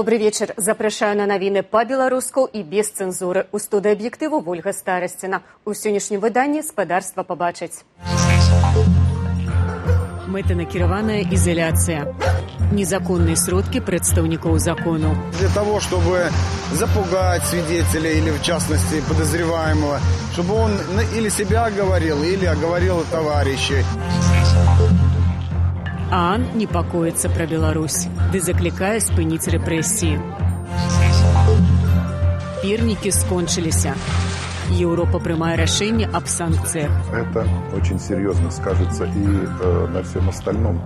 Добры вечар. Запрашаю на навіны па-беларуску і без цэнзуры. У студыі «Аб'ектыву» Вольга Старасціна. У сённяшнім выданні спадарства пабачыць. Мэтанакіраваная ізаляцыя. Незаконныя сродкі прадстаўнікоў закону. Для того, чтобы запугать свидетеля или, в частности, подозреваемого, чтобы он или себя оговорил, или оговорил товарищей. ААН непакоіцца пра Беларусь ды заклікае спыніць рэпрэсіі. Пірнікі скончыліся. Еўропа прымае рашэнне аб санкцыях. Это очень серьезно скажется и на всем остальном.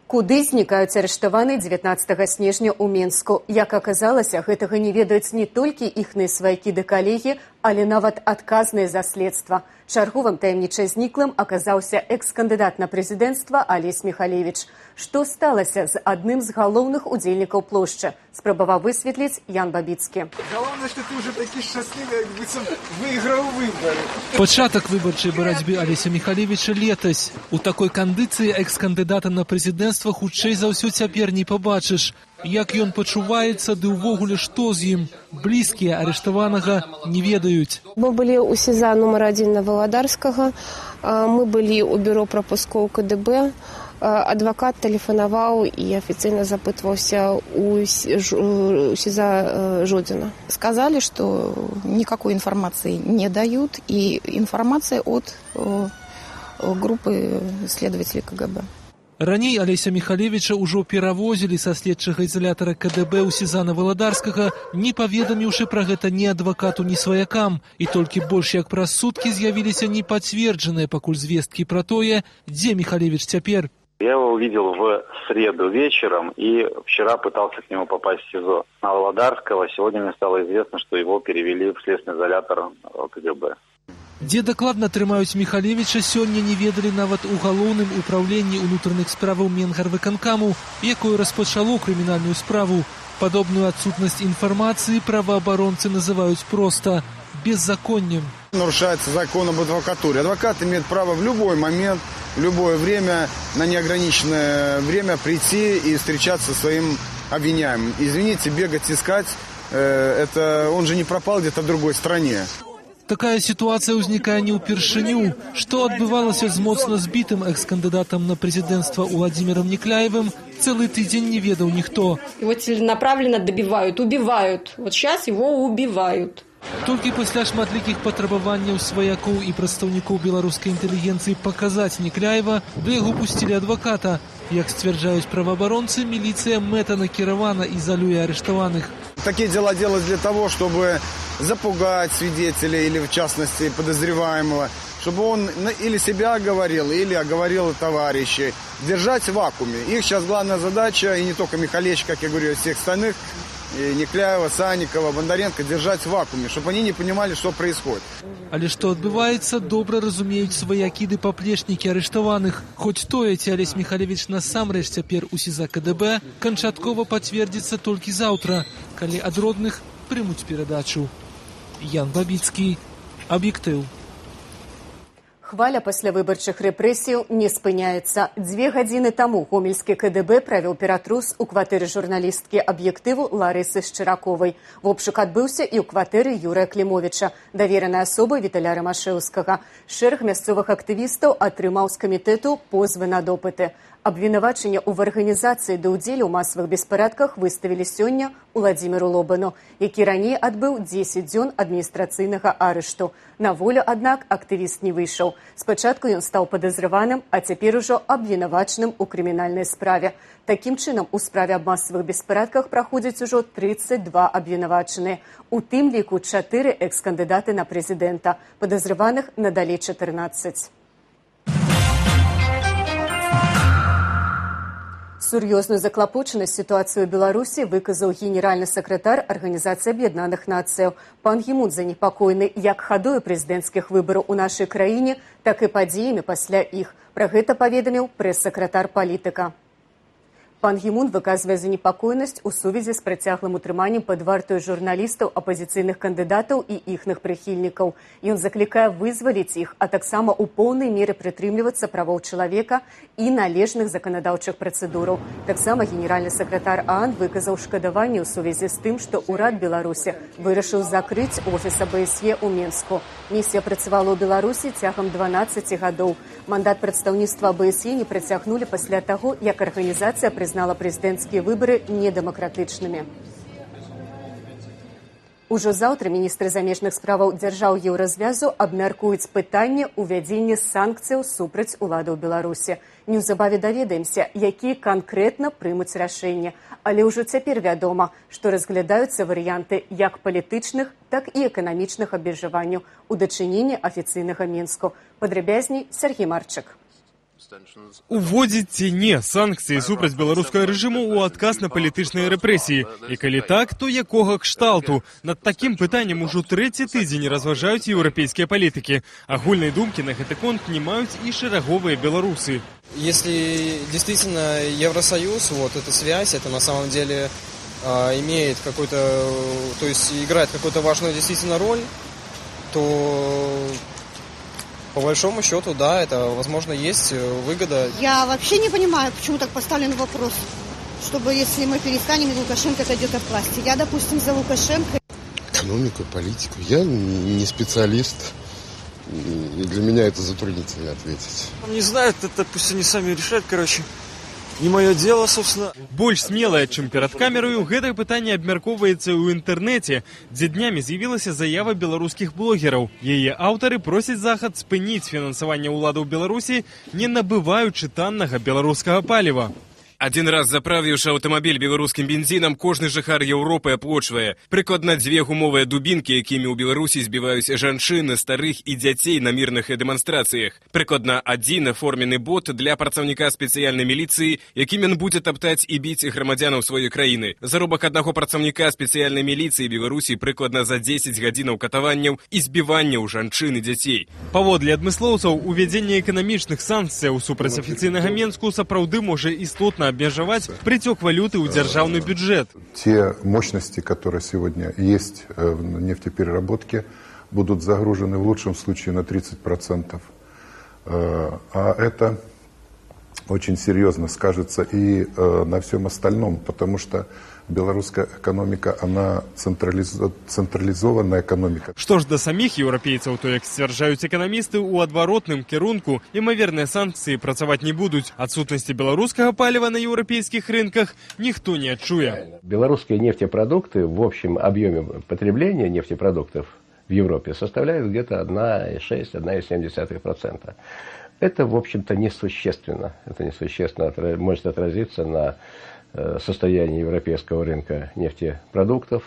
Куды знікаюць арыштаваныя 19 снежня ў Менску? Як аказалася, гэтага не ведаюць не толькі іхныя сваякі ды калегі, але нават адказныя за следства. Чарговым таямніча зніклым аказаўся экс-кандыдат на прэзідэнцтва Алесь Міхалевіч. Што сталася з адным з галоўных удзельнікаў плошчы, спрабаваў высветліць Ян Бабіцкі. Галоўнае, што ты ўжо такі шчаслівы, як быццам выйграў выбары. Пачатак выбарчай барацьбы Алеся Міхалевіча летась. У такой кандыцыі экс-кандыдата на прэзідэнцтва хутчэй за ўсё цяпер не пабачыш. Як ён пачуваецца, ды ўвогуле што з ім, блізкія арыштаванага не ведаюць. Мы былі ў СІЗА нумар 1 на Валадарскага, мы былі ў бюро прапускоў КДБ, адвакат тэлефанаваў і афіцыйна запытваўся ў СІЗА Жодзіна. Сказали, что никакой информации не дают, и информация от группы следователей КГБ. Раней Алеся Міхалевіча ўжо перавозілі са следчага ізалятара КДБ ў СІЗА на Валадарскага, не паведаміўшы пра гэта ні адвакату, ні сваякам. І толькі больш як праз суткі з'явіліся непацверджаныя пакуль звесткі пра тое, дзе Міхалевіч цяпер. Я его увидел в среду вечером и вчера пытался к нему попасть в СИЗО на Володарского. Сегодня мне стало известно, что его перевели в следственный изолятор КГБ. Дзе дакладна трымаюць Міхалевіча, сёння не ведалі нават у галоўным упраўленні ўнутраных справаў Менгарвыканкаму, якое распачало крымінальную справу. Падобную адсутнасць інфармацыі праваабаронцы называюць проста беззаконнем. Нарушается закон об адвокатуре. Адвокат имеет право в любой момент, в любое время, на неограниченное время прийти и встречаться со своим обвиняемым. Извините, бегать, искать, это он же не пропал где-то в другой стране. Такая сітуацыя ўзнікае не ўпершыню. Што адбывалася з моцна збітым экс-кандыдатам на прэзідэнцтва Уладзімірам Някляевым, цэлы тыдзень не ведаў ніхто. Его целенаправленно добивают, убивают. Вот сейчас его убивают. Толькі пасля шматлікіх патрабаванняў сваякоў і прадстаўнікоў беларускай інтэлігенцыі паказаць Някляева, да яго пусцілі адваката. Як сцвярджаюць праваабаронцы, міліцыя мэтанакіравана ізалюе арыштаваных. Такие дела делают для того, чтобы запугать свидетелей или, в частности, подозреваемого, чтобы он или себя оговорил, или оговорил товарищей. Держать в вакууме. Их сейчас главная задача, и не только Михалевич, как я говорю, а всех остальных, и Некляева, Санникова, Бондаренко, держать в вакууме, чтобы они не понимали, что происходит. Але што адбываецца, добра разумеюць сваякі ды паплечнікі арыштаваных. Хоць тое, ці Алесь Міхалевіч насамрэч цяпер у СІЗА КДБ, канчаткова пацвердзіцца толькі заўтра, калі ад родных прымуць перадачу. Ян Бабіцкі, «Аб'ектыў». Хваля паслявыбарчых рэпрэсіяў не спыняецца. 2 гадзіны таму гомельскі КДБ правёў ператрус у кватэры журналісткі «Аб'ектыву» Ларысы Шчыраковай. Вобшук адбыўся і ў кватэры Юрыя Клімовіча, даверанай асобы Віталя Рымашэўскага. Шэраг мясцовых актывістаў атрымаў з камітэту позвы на допыты. Абвінавачанне ў арганізацыі ды ўдзеле ў масавых беспарадках выставілі сёння Уладзіміру Лобану, які раней адбыў 10 дзён адміністрацыйнага арышту. На волю, аднак, актывіст не выйшаў. Спачатку ён стаў падазраваным, а цяпер ужо абвінавачаным у крымінальнай справе. Такім чынам, у справе аб масавых беспарадках праходзіць ужо 32 абвінавачаныя. У тым ліку чатыры экс-кандыдаты на прэзідэнта. Падазраваных надалей 14. Сур'ёзную заклапочанасць сітуацыяй у Беларусі выказаў генеральны сакратар Арганізацыі Аб'яднаных Нацыяў. Пан Гі Мун занепакоены як хадою прэзідэнцкіх выбараў у нашай краіне, так і падзеямі пасля іх. Пра гэта паведаміў прэс-сакратар палітыка. Пан Гі Мун выказвае занепакоенасць у сувязі з працяглым утрыманнем пад вартаю журналістаў, апазіцыйных кандыдатаў і іхных прыхільнікаў. Ён заклікае вызваліць іх, а таксама ў поўнай меры прытрымлівацца правоў чалавека і належных заканадаўчых працэдураў. Таксама генеральны сакратар ААН выказаў шкадаванне ў сувязі з тым, што ўрад Беларусі вырашыў закрыць офіс АБСЕ ў Менску. Місія працавала ў Беларусі цягам 12 гадоў. Мандат прадстаўніцтва АБСЕ не працягнулі пасля таго, як арганізацыя прызнала прэзідэнцкія выбары недэмакратычнымі. Ужо заўтра міністры замежных справаў дзяржаў Еўразвязу абмяркуюць пытанне ўвядзення санкцыяў супраць уладаў Беларусі. Неўзабаве даведаемся, якія канкрэтна прымуць рашэнне. Але ўжо цяпер вядома, што разглядаюцца варыянты як палітычных, так і эканамічных абмежаванняў у дачыненні афіцыйнага Менску. Падрабязней Сяргей Марчык. Уводзіць ці не санкцыі супраць беларускага рэжыму ў адказ на палітычныя рэпрэсіі? І калі так, то якога кшталту? Над такім пытаннем ужо трэці тыдзень разважаюць еўрапейскія палітыкі. Агульнай думкі на гэты конт не маюць і шэраговыя беларусы. Если действительно Евросоюз, вот эта связь, это на самом деле имеет какой-то, то есть играет какую-то важную действительно роль, то, по большому счету, да, это, возможно, есть выгода. Я вообще не понимаю, почему так поставлен вопрос, чтобы, если мы перестанем, и Лукашенко отойдет от власти. Я, допустим, за Лукашенко. Экономику, политику. Я не специалист. И для меня это затруднительно ответить. Не знаю, это пусть они сами решают, короче. Не мое дело, собственно. Больш смелая, чым перад камераю, гэтае пытанне абмяркоўваецца ў інтэрнэце, дзе днямі з'явілася заява беларускіх блогераў. Яе аўтары просяць Захад спыніць фінансаванне ўладаў Беларусі, не набываючы таннага беларускага паліва. Адзін раз заправіўшы аўтамабіль беларускім бензінам, кожны жыхар Еўропы аплочвае прыкладна дзве гумовыя дубінкі, якімі ў Беларусі збіваюць жанчын, старых і дзяцей на мірных дэманстрацыях. Прыкладна адзін форменны бот для працаўніка спецыяльнай міліцыі, якім ён будзе таптаць і біць грамадзянаў сваёй краіны. Заробак аднаго працаўніка спецыяльнай міліцыі Беларусі прыкладна за 10 гадзінаў катаванняў і збіванняў жанчын і дзяцей. Паводле адмыслоўцаў, увядзенне эканамічных санкцыяў супраць афіцыйнага Менску сапраўды можа істотна абмежаваць прыцёк валюты ў дзяржаўны бюджэт. Те мощности, которые сегодня есть в нефтепереработке, будут загружены в лучшем случае на 30%. А это очень серьезно скажется и на всем остальном, потому что белорусская экономика, она централизованная экономика. Што ж да саміх еўрапейцаў, то, як сцвярджаюць эканамісты, у адваротным кірунку імаверныя санкцыі працаваць не будуць. Адсутнасці беларускага паліва на еўрапейскіх рынках ніхто не адчуе. Белорусские нефтепродукты в общем объеме потребления нефтепродуктов в Европе составляют где-то 1,6-1,7%. Это, в общем-то, несущественно. Это несущественно может отразиться на состоянии европейского рынка нефтепродуктов.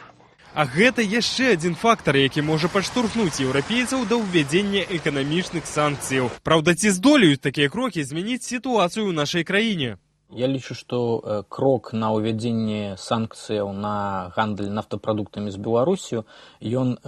А гэта яшчэ адзін фактар, які можа падштурхнуць еўрапейцаў да ўвядзення эканамічных санкцыяў. Праўда, ці здолеюць такія крокі змяніць сітуацыю ў нашай краіне? Я лічу, што крок на ўвядзенне санкцыяў на гандаль нафтапрадуктамі з Беларуссю, ён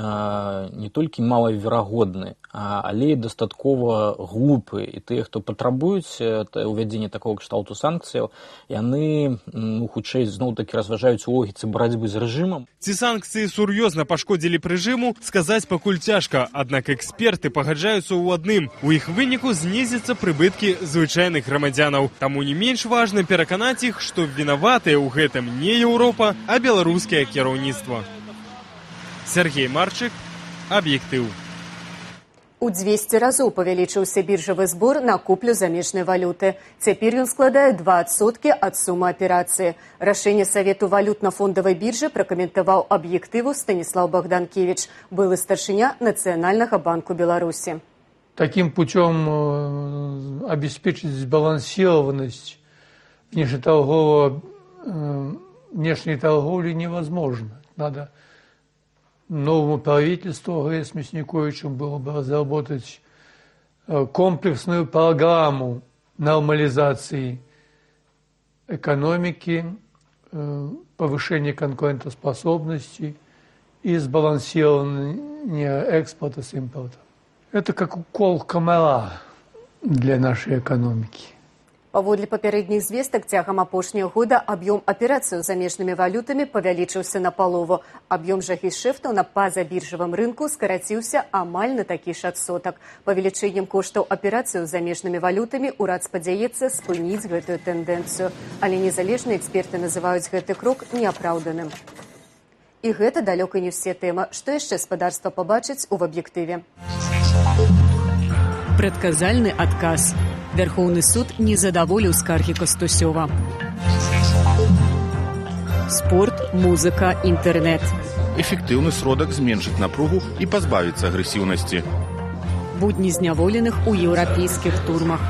не толькі малаверагодны, але і дастаткова глупы. І тыя, хто патрабуюць ўвядзення такого кшталту санкцыяў, яны, ну, хутчэй, зноў-такі разважаюць у логіцы барацьбы з рэжымам. Ці санкцыі сур'ёзна пашкодзілі б рэжыму, сказаць пакуль цяжка. Аднак эксперты пагаджаюцца ў адным: у іх выніку знізяцца прыбыткі звычайных грамадзянаў. Таму не менш важна пераканаць іх, што вінаватыя ў гэтым не Еўропа, а беларускае кіраўніцтва. Сяргей Марчык, «Аб'ектыў». У 200 разоў павялічыўся біржавы збор на куплю замежнай валюты. Цяпер ён складае 2% ад сумы аперацыі. Рашэнне Савету валютна-фондавай біржы пракаментаваў «Аб'ектыву» Станіслаў Багданкевіч, былы старшыня Нацыянальнага банку Беларусі. Таким путем обеспечить сбалансированность внешней торговли невозможно. Надо новому правительству с Мясниковичем было бы разработать комплексную программу нормализации экономики, повышения конкурентоспособности и сбалансирования экспорта с импортом. Это как укол комара для нашей экономики. Паводле папярэдніх звестак, цягам апошняга года аб'ём аперацыяў замежнымі валютамі павялічыўся на палову. Аб'ём жа гешэфтаў на пазабіржавым рынку скараціўся амаль на такі ж адсотак. Павелічэннем коштаў аперацыяў замежнымі валютамі ўрад спадзяецца спыніць гэтую тэндэнцыю. Але незалежныя эксперты называюць гэты крок неапраўданым. І гэта далёка не ўсе тэмы. Што яшчэ спадарства пабачыць у аб'ектыве? Прадказальны адказ. Вярхоўны суд не задаволіў скаргі Кастусёва. Спорт, музыка, інтэрнэт. Эфектыўны сродак зменшыць напругу і пазбавіцца агрэсіўнасці. Будні зняволеных у еўрапейскіх турмах.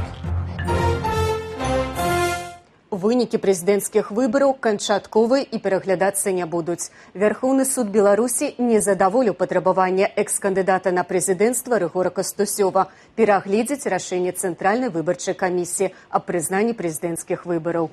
Вынікі прэзідэнцкіх выбараў канчатковыя і пераглядацца не будуць. Вярхоўны суд Беларусі не задаволіў патрабавання экс-кандыдата на прэзідэнцтва Рыгора Кастусёва перагледзець рашэнне Цэнтральнай выбарчай камісіі аб прызнанні прэзідэнцкіх выбараў.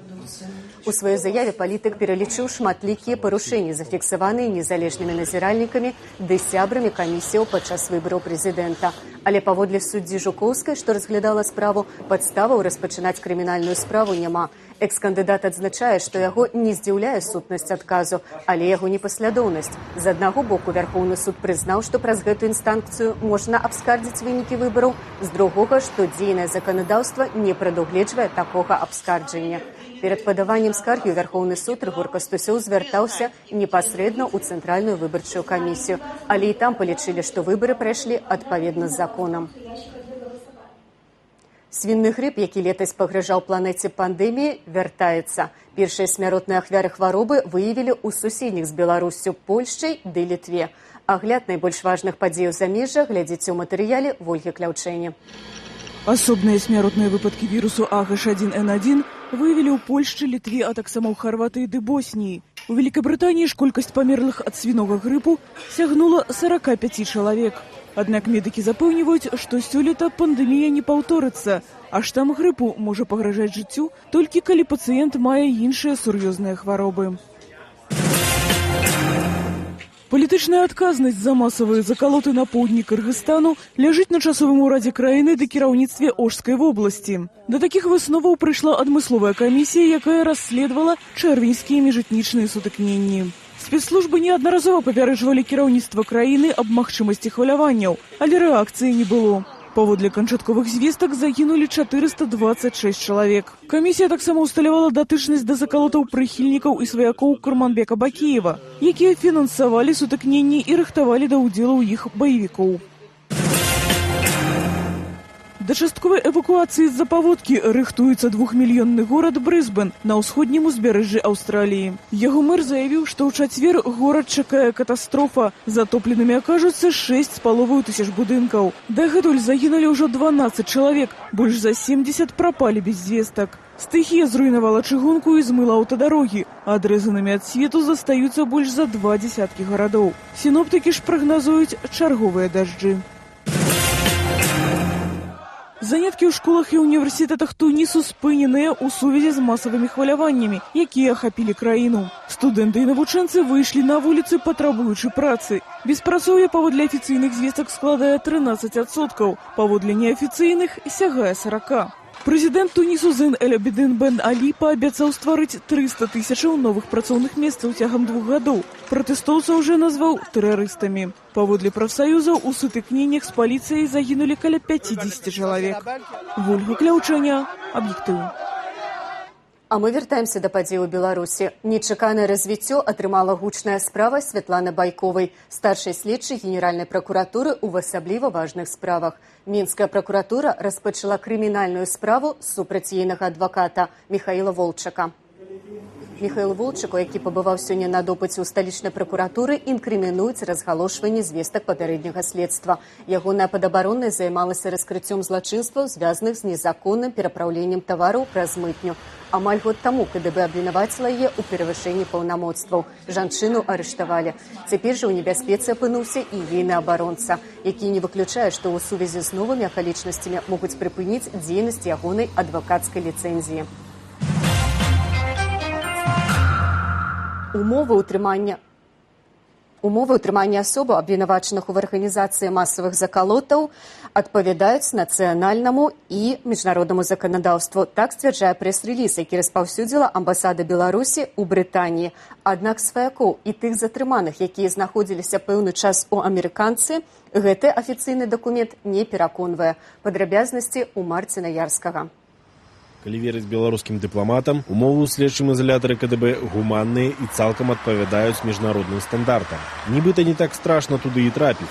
У сваёй заяве палітык пералічыў шматлікія парушэнні, зафіксаваныя незалежнымі назіральнікамі ды сябрамі камісіяў падчас выбараў прэзідэнта. Але паводле суддзі Жукоўскай, што разглядала справу, падставаў распачынаць крымінальную справу няма. Экс-кандыдат адзначае, што яго не здзіўляе сутнасць адказу, але яго непаслядоўнасць. З аднаго боку, Вярхоўны суд прызнаў, што праз гэтую інстанцыю можна абскардзіць вынікі выбараў, з другога, што дзейнае заканадаўства не прадугледжвае такога абскарджання. Перад падаваннем скаргі ў Вярхоўны суд Рыгор Кастусёў звяртаўся непасрэдна ў Цэнтральную выбарчую камісію, але і там палічылі, што выбары прайшлі адпаведна з законам. Свінны грып, які летась пагражаў планеце пандэміі, вяртаецца. Першыя смяротныя ахвяры хваробы выявілі ў суседніх з Беларуссю, Польшчай ды Літве. Агляд найбольш важных падзеяў замежжа глядзіце ў матэрыяле Вольгі Кляўчэні. Асобныя смяротныя выпадкі вірусу AH1N1 выявілі ў Польшчы, Літве, а таксама ў Харватыі ды Босніі. У Вялікабрытаніі ж колькасць памерлых ад свінога грыпу сягнула 45 чалавек. Аднак медыкі запэўніваюць, што сёлета пандэмія не паўторыцца, а штам грыпу можа пагражаць жыццю толькі калі пацыент мае іншыя сур'ёзныя хваробы. Палітычная адказнасць за масавыя закалоты на поўдні Кыргызстану ляжыць на часовым урадзе краіны ды кіраўніцтве Ошскай вобласці. Да такіх высноваў прыйшла адмысловая камісія, якая расследавала чэрвеньскія міжэтнічныя сутыкненні. Спецслужбы неаднаразова папярэджвалі кіраўніцтва краіны аб магчымасці хваляванняў, але рэакцыі не было. Паводле канчатковых звестак загінулі 426 чалавек. Камісія таксама ўсталявала датычнасць да закалотаў прыхільнікаў і сваякоў Курманбека Бакіева, якія фінансавалі сутыкненні і рыхтавалі да ўдзелу ў іх баевікоў. Да частковай эвакуацыі з-за паводкі рыхтуецца двухмільённы горад Брысбен на ўсходнім узбярэжжы Аўстраліі. Яго мэр заявіў, што ў чацвер горад чакае катастрофа. Затопленымі акажуцца 6,5 тысяч будынкаў. Дагэтуль загінулі ўжо 12 чалавек, больш за 70 прапалі без звестак. Стыхія зруйнавала чыгунку і змыла аўтадарогі. Адрэзанымі ад свету застаюцца больш за 2 дзесяткі гарадоў. Сіноптыкі ж прагназуюць чарговыя дажджы. Заняткі ў школах і універсітэтах Тунісу спыненыя ў сувязі з масавымі хваляваннямі, якія ахапілі краіну. Студэнты і навучэнцы выйшлі на вуліцы, патрабуючы працы. Беспрацоўе паводле афіцыйных звестак складае 13%, паводле неафіцыйных сягае 40. Прэзідэнт Тунісу Зэн Эль-Абідын Бен Алі паабяцаў стварыць 300 тысячаў новых працоўных месцаў цягам 2 гадоў. Пратэстоўцаў ужо назваў тэрарыстамі. Паводле прафсаюзаў, у сутыкненнях з паліцыяй загінулі каля 50 чалавек. Вольга Кляўчаня, Аб'ектыў. А мы вяртаемся да падзей у Беларусі. Нечаканае развіццё атрымала гучная справа Святланы Байковай, старшай следчай Генеральнай пракуратуры ў асабліва важных справах. Мінская пракуратура распачала крымінальную справу супраць ейнага адваката Міхаіла Волчака. Міхаілу Волчаку, які пабываў сёння на допыце ў сталічнай пракуратуры, інкрымінуюць разгалошванне звестак папярэдняга следства. Ягоная падабаронная займалася раскрыццём злачынстваў, звязаных з незаконным перапраўленнем тавараў праз мытню. Амаль год таму КДБ абвінаваціла яе ў перавышэнні паўнамоцтваў. Жанчыну арыштавалі. Цяпер жа ў небяспецы апынуўся і ейны абаронца, які не выключае, што ў сувязі з новымі акалічнасцямі могуць прыпыніць дзейнасць ягонай адвакацкай ліцэнзіі. Умовы ўтрымання Умовы ўтрымання асобаў, абвінавачаных у арганізацыі масавых закалотаў, адпавядаюць нацыянальнаму і міжнароднаму заканадаўству. Так сцвярджае прэс-рэліз, які распаўсюдзіла амбасада Беларусі ў Брытаніі. Аднак сваякоў і тых затрыманых, якія знаходзіліся пэўны час у амерыканцы, гэты афіцыйны дакумент не пераконвае. Падрабязнасці ў Марціна Ярскага. Калі верыць беларускім дыпламатам, умовы ў следчым ізалятары КДБ гуманныя і цалкам адпавядаюць міжнародным стандартам. Нібыта не так страшна туды і трапіць.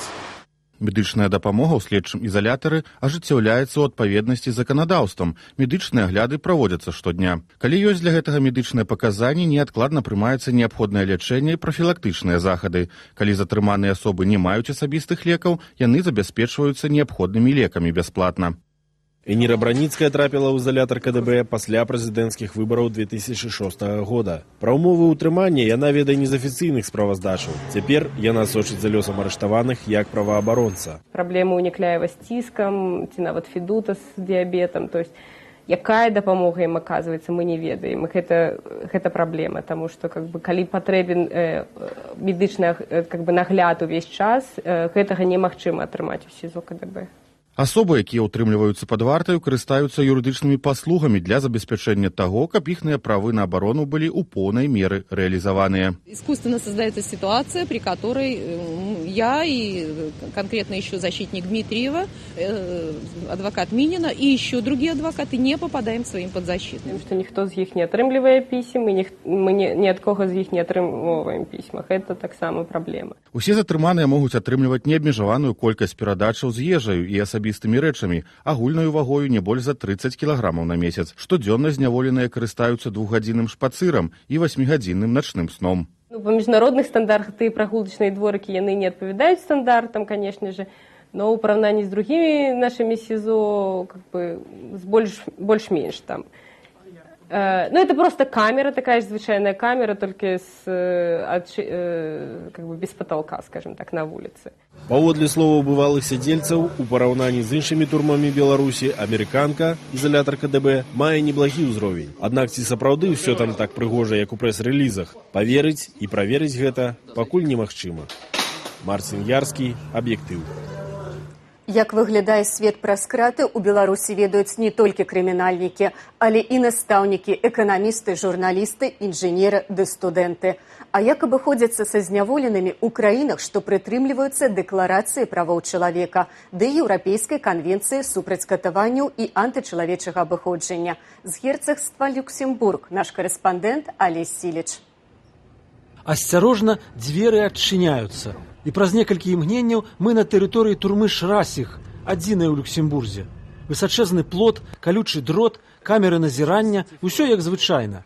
Медычная дапамога ў следчым ізалятары ажыццяўляецца ў адпаведнасці з заканадаўствам. Медычныя агляды праводзяцца штодня. Калі ёсць для гэтага медычныя паказанні, неадкладна прымаецца неабходнае лячэнне і прафілактычныя захады. Калі затрыманыя асобы не маюць асабістых лекаў, яны забяспечваюцца неабходнымі лекамі бясплатна. Эніра Браніцкая трапіла ў ізалятар КДБ пасля прэзідэнцкіх выбараў 2006 года. Пра ўмовы ўтрымання яна ведае не з афіцыйных справаздачаў. Цяпер яна сочыць за лёсам арыштаваных як праваабаронца. Праблемы ў Някляева з ціскам, ці нават Федута з дыябетам. То есть якая дапамога ім аказваецца, мы не ведаем. Гэта праблема, таму што, как бы, калі патрэбен медычны как бы, нагляд увесь час, гэтага немагчыма атрымаць у СІЗО КДБ. Асобы, якія ўтрымліваюцца пад вартаю, карыстаюцца юрыдычнымі паслугамі для забеспячэння таго, каб іхныя правы на абарону былі ў поўнай меры рэалізаваныя. Искусственно создается ситуация, при которой я и конкретно еще защитник Дмитриева, адвокат Минина и еще другие адвокаты не попадаем к своим подзащитным. Потому что ніхто з іх не атрымлівае пісем, і мы ні ад кого з іх не атрымоўваем пісьмах. Это таксама праблема. Усе затрыманыя могуць атрымліваць неабмежаваную колькасць перадачаў з ежаю і асабістымі рэчамі, агульнаю вагою не больш за 30 кілаграмаў на месяц. Штодзённа зняволеныя карыстаюцца двухгадзінным шпацырам і васьмігадзінным начным сном. Ну, па міжнародных стандартах тыя прагулачныя дворыкі, яны не адпавядаюць стандартам, конечно же, но ў параўнанні з другімі нашымі СІЗО, как бы, з больш-менш там. Ну, это просто камера, такая же звычайная камера, только как бы без потолка, скажем так, на улице. Паводле словаў бывалых сядзельцаў, у параўнанні з іншымі турмамі Беларусі, амерыканка, ізалятар КДБ, мае неблагі ўзровень. Аднак ці сапраўды ўсё там так прыгожа, як у прэс-рэлізах? Паверыць і праверыць гэта пакуль немагчыма. Марцін Ярскі, «Аб'ектыў». Як выглядае свет праз краты, у Беларусі ведаюць не толькі крымінальнікі, але і настаўнікі, эканамісты, журналісты, інжынеры ды студэнты. А як абыходзяцца са зняволенымі ў краінах, што прытрымліваюцца дэкларацыі правоў чалавека ды Еўрапейскай канвенцыі супраць катаванняў і антычалавечага абыходжання? З герцагства Люксембург наш карэспандэнт Алесь Сіліч. Асцярожна дзверы адчыняюцца. І праз некалькі імгненняў мы на тэрыторыі турмы Шрасіг, адзінай у Люксембурзе. Высачэзны плот, калючы дрот, камеры назірання, усё як звычайна.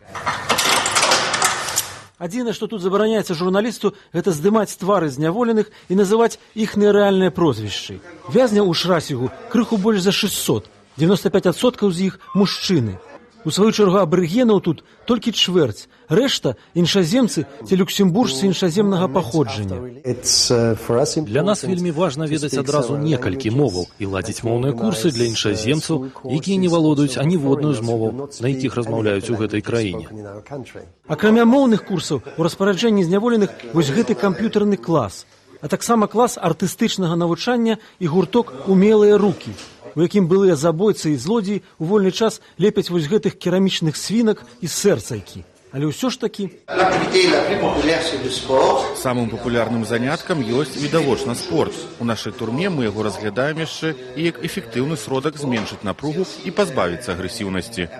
Адзінае, што тут забараняецца журналісту, гэта здымаць твары зняволеных і называць іхныя рэальныя прозвішчы. Вязняў у Шрасігу крыху больш за 600, 95% з іх мужчыны. У сваю чаргу, абарыгенаў тут толькі чвэрць, рэшта іншаземцы ці люксембуржцы іншаземнага паходжання. Для нас вельмі важна ведаць адразу некалькі моваў і ладзіць моўныя курсы для іншаземцаў, якія не валодаюць аніводную з моваў, на якіх размаўляюць у гэтай краіне. Акрамя моўных курсаў, у распараджэнні зняволеных вось гэты камп'ютарны клас, а таксама клас артыстычнага навучання і гурток «Умелыя рукі», у якім былыя забойцы і злодзеі ў вольны час лепяць вось гэтых керамічных свінак і сэрцайкі. Але ўсё ж такі. Самым папулярным заняткам ёсць відавочна спорт. У нашай турме мы яго разглядаем яшчэ і як эфектыўны сродак зменшыць напругу і пазбавіцца агрэсіўнасці.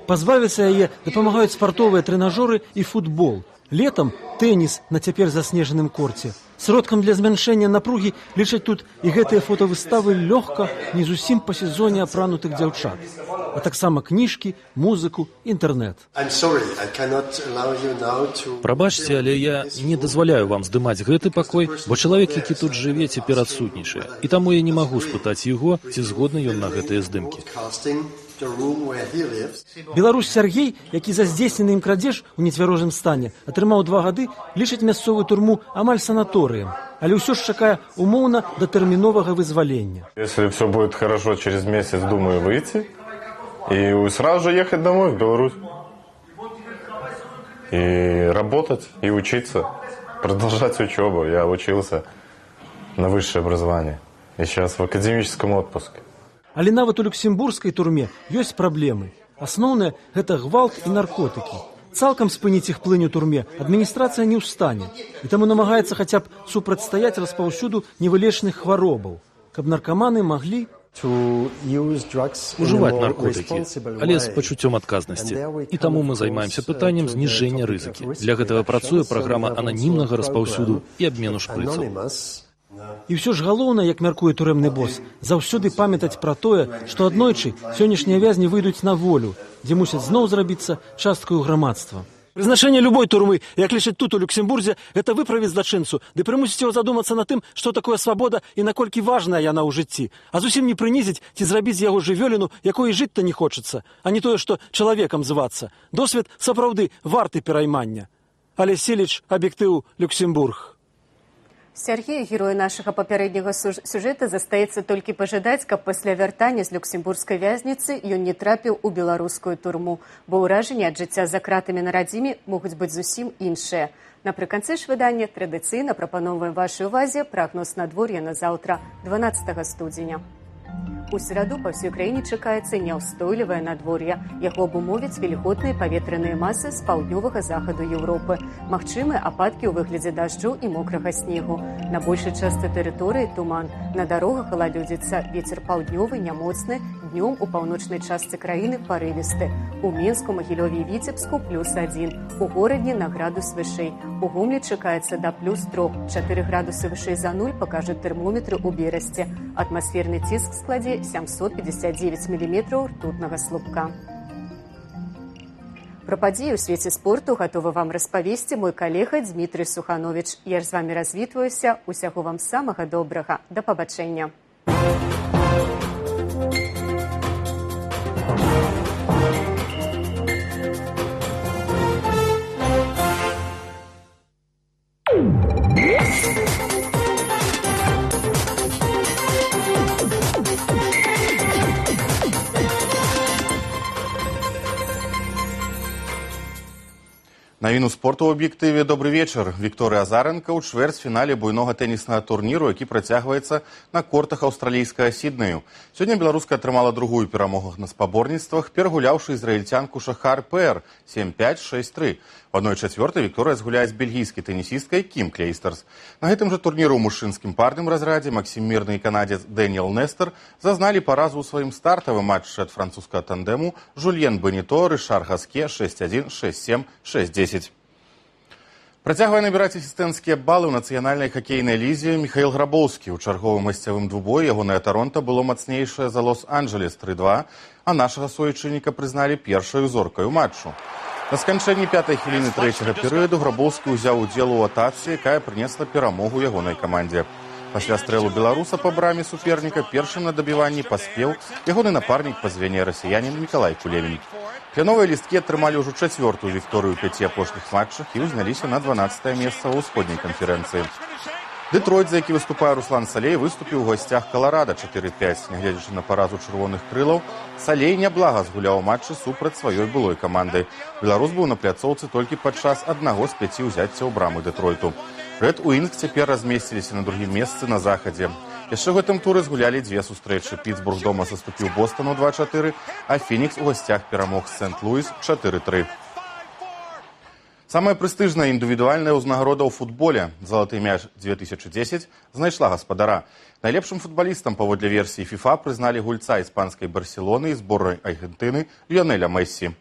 Пазбавіцца яе дапамагаюць спартовыя трэнажоры і футбол. Летам тэніс на цяпер заснежаным корце. Сродкам для змяншэння напругі лічаць тут і гэтыя фотавыставы лёгка, не зусім па сезоне апранутых дзяўчат, а таксама кніжкі, музыку, інтэрнэт. Прабачце, але я не дазваляю вам здымаць гэты пакой, бо чалавек, які тут жыве, цяпер адсутнічае. І таму я не магу спытаць яго, ці згодны ён на гэтыя здымкі. Беларус Сяргей, які за здзейснены ім крадзеж у нецвярозым стане атрымаў 2 гады, лічыць мясцовую турму амаль санаторыем, але ўсё ж чакае умоўна датэрміновага вызвалення. Если все будет хорошо, через месяц думаю выйти и сразу же ехать домой, в Беларусь. И работать, и учиться. Продолжать учебу. Я учился на высшее образование. И сейчас в академическом отпуске. Але нават у люксембургскай турме ёсць праблемы. Асноўнае гэта гвалт і наркотыкі. Цалкам спыніць іх плынь у турме адміністрацыя не ў стане і таму намагаецца хаця б супрацьстаяць распаўсюду невылечных хваробаў, каб наркаманы маглі ужываць наркотыкі, але з пачуццём адказнасці. І таму мы займаемся пытаннем зніжэння рызыкі. Для гэтага працуе праграма ананімнага распаўсюду і абмену шпрыцаў. І ўсё ж галоўнае, як мяркуе турэмны бос, заўсёды памятаць пра тое, што аднойчы сённяшнія вязні выйдуць на волю, дзе мусяць зноў зрабіцца часткаю грамадства. Прызначэнне любой турмы, як лічаць тут у Люксембурзе, гэта выправіць злачынцу, ды прымусіць яго задумацца над тым, што такое свабода і наколькі важная яна ў жыцці, а зусім не прынізіць ці зрабіць з яго жывёліну, якой і жыць-то не хочацца, а не тое, што чалавекам звацца. Досвед сапраўды варты пераймання. Алесь Селіч, Аб'ектыў, Люксембург. Сяргею, герою нашага папярэдняга сюжэта, застаецца толькі пажадаць, каб пасля вяртання з люксембургскай вязніцы ён не трапіў у беларускую турму, бо ўражанні ад жыцця за кратамі на радзіме могуць быць зусім іншыя. Напрыканцы ж выдання традыцыйна прапаноўваем вашай увазе прагноз надвор'я на заўтра, 12 студзеня. У сераду па ўсёй краіне чакаецца няўстойлівае надвор'е. Яго абумовяць вільготныя паветраныя масы з паўднёвага захаду Еўропы. Магчымыя ападкі ў выглядзе дажджу і мокрага снегу. На большай частцы тэрыторыі туман. На дарогах галалёдзіца, вецер паўднёвы нямоцны, днём у паўночнай частцы краіны парывісты. У Менску, Магілёве і Віцебску +1. У Горадні на градус вышэй. У Гомлі чакаецца да +3. 4 градусы вышэй за нуль пакажуць тэрмометры ў Берасці. Атмасферны ціск складзе 759 міліметраў ртутнага слупка. Пра падзеі ў свеце спорту гатовы вам распавесці мой калега Дмітрый Суханович. Я ж з вамі развітваюся. Усяго вам самага добрага. Да пабачэння. Навіну спорту ў аб'ектыве. Добры вечар. Вікторыя Азаранка ў чвэрцьфінале буйнога тэніснага турніру, які працягваецца на кортах аўстралійскага Сіднею. Сёння беларуска атрымала другую перамогу на спаборніцтвах, перагуляўшы ізраільцянку Шахар Пэр 7-5, 6-3. У 1/4 Вікторыя згуляе з бельгійскай тэнісісткай Кім Клейстэрс. На гэтым жа турніру ў мужчынскім парным разрадзе Максім Мірны і канадзец Дэніел Нестер зазналі паразу ў сваім стартавым матчы ад французскага тандэму Жульен Беніто, Рышар Гаске 6-1, 6-7, 6-10. Працягвае набіраць асістэнцкія балы ў нацыянальнай хакейнай лізе Міхаіл Грабоўскі. У чарговым гасцявым двубоі ягонае Таронта было мацнейшае за Лос-Анджелес 3-2, а нашага суайчынніка прызналі першаю зоркаю матчу. На сканчэнні пятай хвіліны трэцяга перыяду Грабоўскі ўзяў удзел у атацы, якая прынесла перамогу ягонай камандзе. Пасля стрэлу беларуса па браме суперніка першым на дабіванні паспеў ягоны напарнік па звене расіянін Мікалай Кулевін. Кляновыя лісткі атрымалі ўжо чацвёртую вікторыю ў 5 апошніх матчах і ўзняліся на 12 месца ў усходняй канферэнцыі. Дэтройт, за які выступае Руслан Салей, выступіў у гасцях Каларада 4-5. Нягледзячы на паразу чырвоных крылаў, Салей няблага згуляў матчы супраць сваёй былой каманды. Беларус быў на пляцоўцы толькі падчас аднаго з 5 узяццяў брамы Дэтройту. Рэд Уінг цяпер размесціліся на другім месцы на захадзе. Яшчэ ў гэтым туры згулялі дзве сустрэчы. Пітсбург дома саступіў Бостону 2-4, а Фінікс у гасцях перамог Сент-Луіс 4-3. Самая прэстыжная індывідуальная ўзнагарода ў футболе «Залаты мяч 2010» знайшла гаспадара. Найлепшым футбалістам паводле версіі FIFA прызналі гульца іспанскай Барселоны і зборнай Аргентыны Ліонеля Мессі.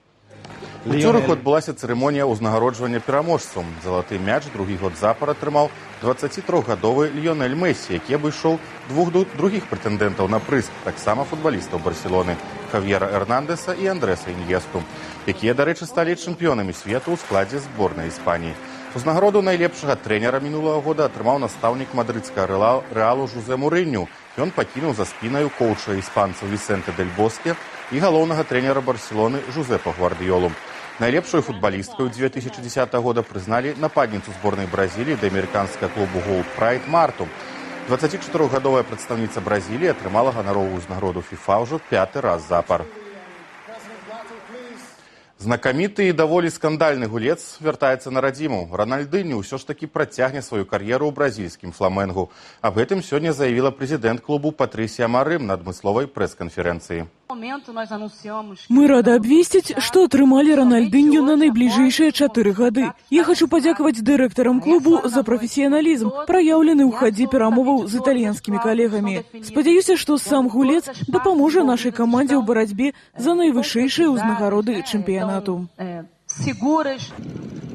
У Цюрыху адбылася цырымонія ўзнагароджвання пераможцаў. Залаты мяч другі год запар атрымаў 23-гадовы Ліонель Мессі, які абышоў двух другіх прэтэндэнтаў на прыз, таксама футбалістаў Барселоны Хав'ера Эрнандэса і Андрэса Іньесту, якія, дарэчы, сталі чэмпіёнамі свету ў складзе зборнай Іспаніі. Узнагароду найлепшага трэнера мінулага года атрымаў настаўнік мадрыдскага Рэалу Жузе Мурыню. Ён пакінуў за спінаю коуча іспанцаў Вісенте Дэль Боске і галоўнага трэнера Барселоны Жузепа Гвардыёлу. Найлепшую футбалісткаю 2010 года прызналі нападніцу зборнай Бразіліі ды амерыканскага клубу «Голд Прайд» Марту. 24-гадовая прадстаўніца Бразіліі атрымала ганаровую ўзнагароду FIFA ўжо пяты раз запар. З Знакаміты і даволі скандальны гулец вяртаецца на радзіму. Ранальдыню ўсё ж такі працягне сваю кар'еру ў бразільскім «Фламенгу». Аб гэтым сёння заявіла прэзідэнт клубу Патрысія Марым на адмысловай прэс-канферэнцыі. Мы рады абвесціць, што атрымалі Ранальдынью на найбліжэйшыя 4 гады. Я хачу падзякаваць дырэктарам клубу за прафесіяналізм, праяўлены ў хадзе перамоваў з італьянскімі калегамі. Спадзяюся, што сам гулец дапаможа нашай камандзе ў барацьбе за найвышэйшыя ўзнагароды чэмпіянату.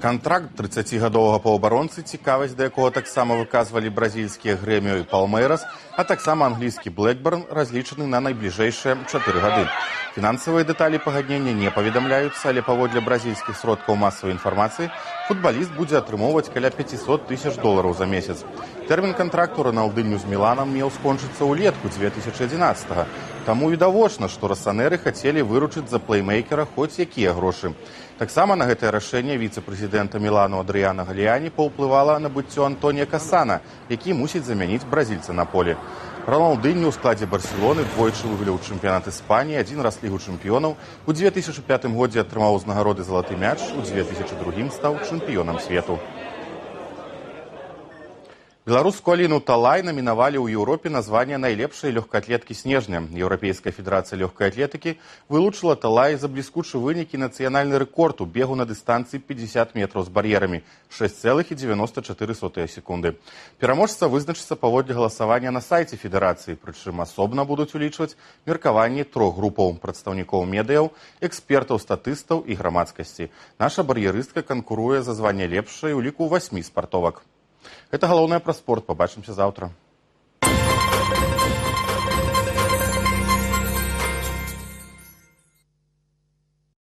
Кантракт 30-гадовага паўабаронцы, цікавасць да якога таксама выказвалі бразільскія «Грэміо» і «Палмейрас», а таксама англійскі «Блэкберн», разлічаны на найбліжэйшыя 4 гады. Фінансавыя дэталі пагаднення не паведамляюцца, але паводле бразільскіх сродкаў масавай інфармацыі футбаліст будзе атрымоўваць каля 500 тысяч долараў за месяц. Тэрмін кантракту Роналдыню з «Міланам» меў скончыцца ўлетку 2011. Таму відавочна, што расанеры хацелі выручыць за плеймейкера хоць якія грошы. Таксама на гэтае рашэнне віцэ-прэзідэнта «Мілану» Адрыяна Галіяні паўплывала набыццё Антонія Касана, які мусіць замяніць бразільца на полі. Роналдыньо ў складзе «Барселоны» двойчы выйграў чэмпіянат Іспаніі, адзін раз Лігу чэмпіёнаў. У 2005 годзе атрымаў узнагароды «Залаты мяч», у 2002 стаў чэмпіёнам свету. Беларускую Аліну Талай намінавалі ў Еўропе на званне найлепшай лёгкаатлеткі снежня. Еўрапейская федэрацыя лёгкай атлетыкі вылучыла Талай за бліскучы вынік і нацыянальны рэкорд у бегу на дыстанцыі 50 метраў з бар'ерамі 6,94 секунды. Пераможца вызначыцца паводле галасавання на сайце федэрацыі, прычым асобна будуць улічваць меркаванні трох групаў: прадстаўнікоў медыяў, экспертаў, статыстаў і грамадскасці. Наша бар'ерыстка канкуруе за званне лепшай у ліку васьмі спартовак. Гэта галоўнае пра спорт. Пабачымся заўтра.